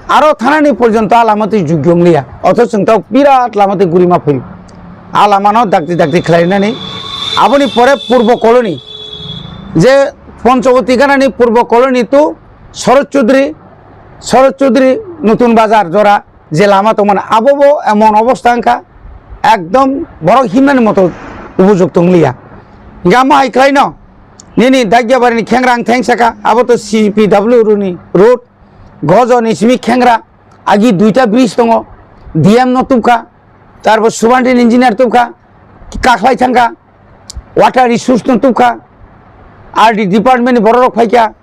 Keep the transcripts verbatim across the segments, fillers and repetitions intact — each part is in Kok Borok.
Aro thanani porjonto a lama twi jugyo wngliya. Otho chwng tok birat lama twi gurima phaio. A lamano dakti dakti khlainani. Aboni pore Purbo Colony, je Panchawati ganani Purbo Colony to Sharad Chaudhary, Sharad Chaudhary Nutun Bazar jora je lama tongmani, abobo emon obostha wngkha, ekdom borok himnani moto upojukto wngliya. Hinkhe amo hai khlaino, nini Dagiabarini khengra ang theng saka, abo to C P W ni road, Gojoni simi khengra, agi duita bridge tongo, D M no tubkha, tarpor subandin engineer tubkha, kakhlai thangkha, water resource no tubkha, R D department ni borok rok phaikha,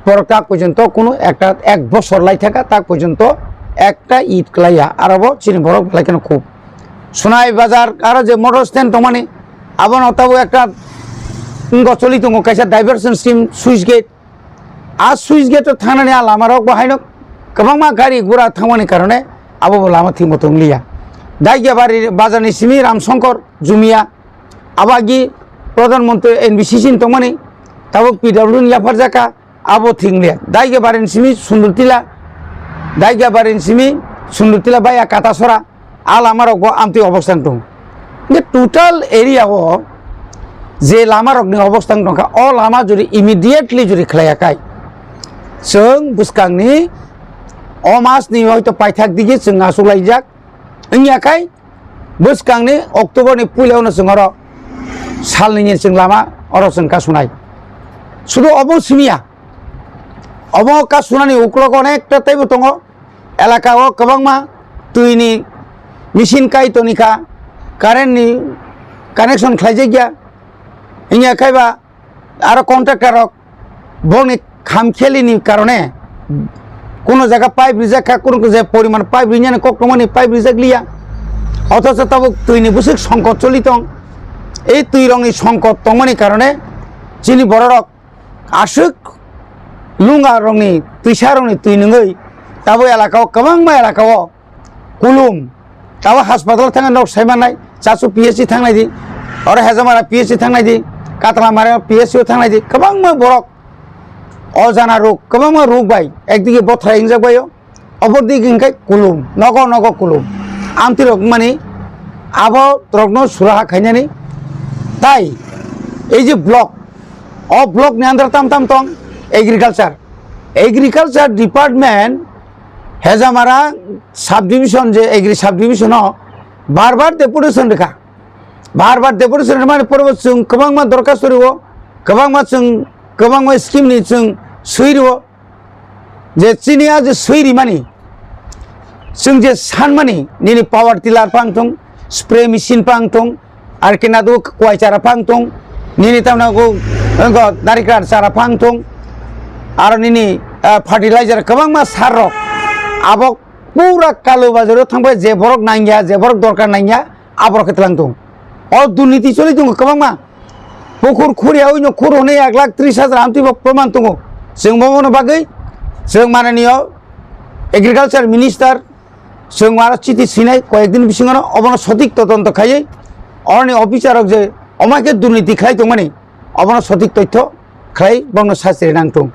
borok tak porjonto kunu ekta ek bosor lai thangkha, tak porjonto ekta it klaiya, aro bo chini borok belai kheno khub. Sonai Bazar aro je motor stand tongmani, abono tabuk ekta wngkha choli tongo kaisa diversion scheme switch gate, a switch gate o thangnani a lama rok bo haino kwbangma gari gura thangmani karone abo bo lama thikmo tongliya. Daigabari bazar ni simi Ramsongkor Jumia, abo agi Pradhan Mantri N B C C ni tongmani, tabuk P W ni yapharjaka, abo thikliya. Daigabari ni simi Sundurtila, Daigabari ni simi Sundurtila baya Katasora, a lama rok bo amtwi obostha wng tongo. Hingke total area o je lama rok ni obostha wng tongkha, o lama jodi immediately jodi khlaiya kai, chwng bwskang ni o mas ni hoito paithak digi chwng achuk laijak wngya kai, bwskang ni October ni puila o no chwng oro sal ni ni chwng lama oro chwng kasunai. Sudu obo simiya, obo kasunani uklok onekta teibo tongo. Elaka o kwbangma twi ni machine kai toni kha, current ni connection khlaijak ya. Hinya khai ba aro contractor rok bongni kham kheli ni karone kuno jaga pipe rijak kha, kuno je poriman pipe rinani kok tongmani pipe rijak liya. Othocho tabuk twi ni bwswk songkot choli tong. Ei twi rok ni songkot tongmani karone chini borok rok aswk lunga rokni twisa rokni twi nungwi tabo elaka o kwbangma elaka o kulum. Tabo haspatal thangna nok saimanai, Chachu P H C thangnai di, oro Hejamara P H C thangnai di, Katlamara P H C o thangnai di, kwbangma borok o jana rok, kwbangma rok bai ekdigi bothrai wngjak baio. Opor dik hingke kulum, nogo nogo kulum. Amtwi rok mani abo rokno suraha khainani. Tai ei je block, o block ni under tam tam tong agriculture. Agriculture department Hejamara subdivision je agri subdivision o bar bar deputation rikha. Bar bar deputation rwmani pore bo chwng kwbangma dorkhasto rwo, kwbangma chwng, kwbangma scheme ni chwng swi rwo. Je chini a je swi rimani, chwng je sanmani, nini power tiller phang thung, spray machine phang thung, ar khe nadu kwai chara phang thung, nini tamna go, go narikra chara phang thung, aro nini, ah, fertilizer kwbangma sar rok, abo pura Kalu Bazar o thangbai je borok nangya, je borok dorkar nangya, aborok khe tlang thung. O durniti choli tongo kwbangma. Pukhur khuri yaui no khur hwnwi ek lakh tris hajar amtwi bo proman tongo. Chwng bomono bagwi chwng mananiyo agriculture minister chwng aro chiti sinai koyek din bisingo no obono sotik todonto khaiwi oroni officer rok je omo khe durniti khlai tongmani obono sotik toitho khlai bongno sasti rina nang thung.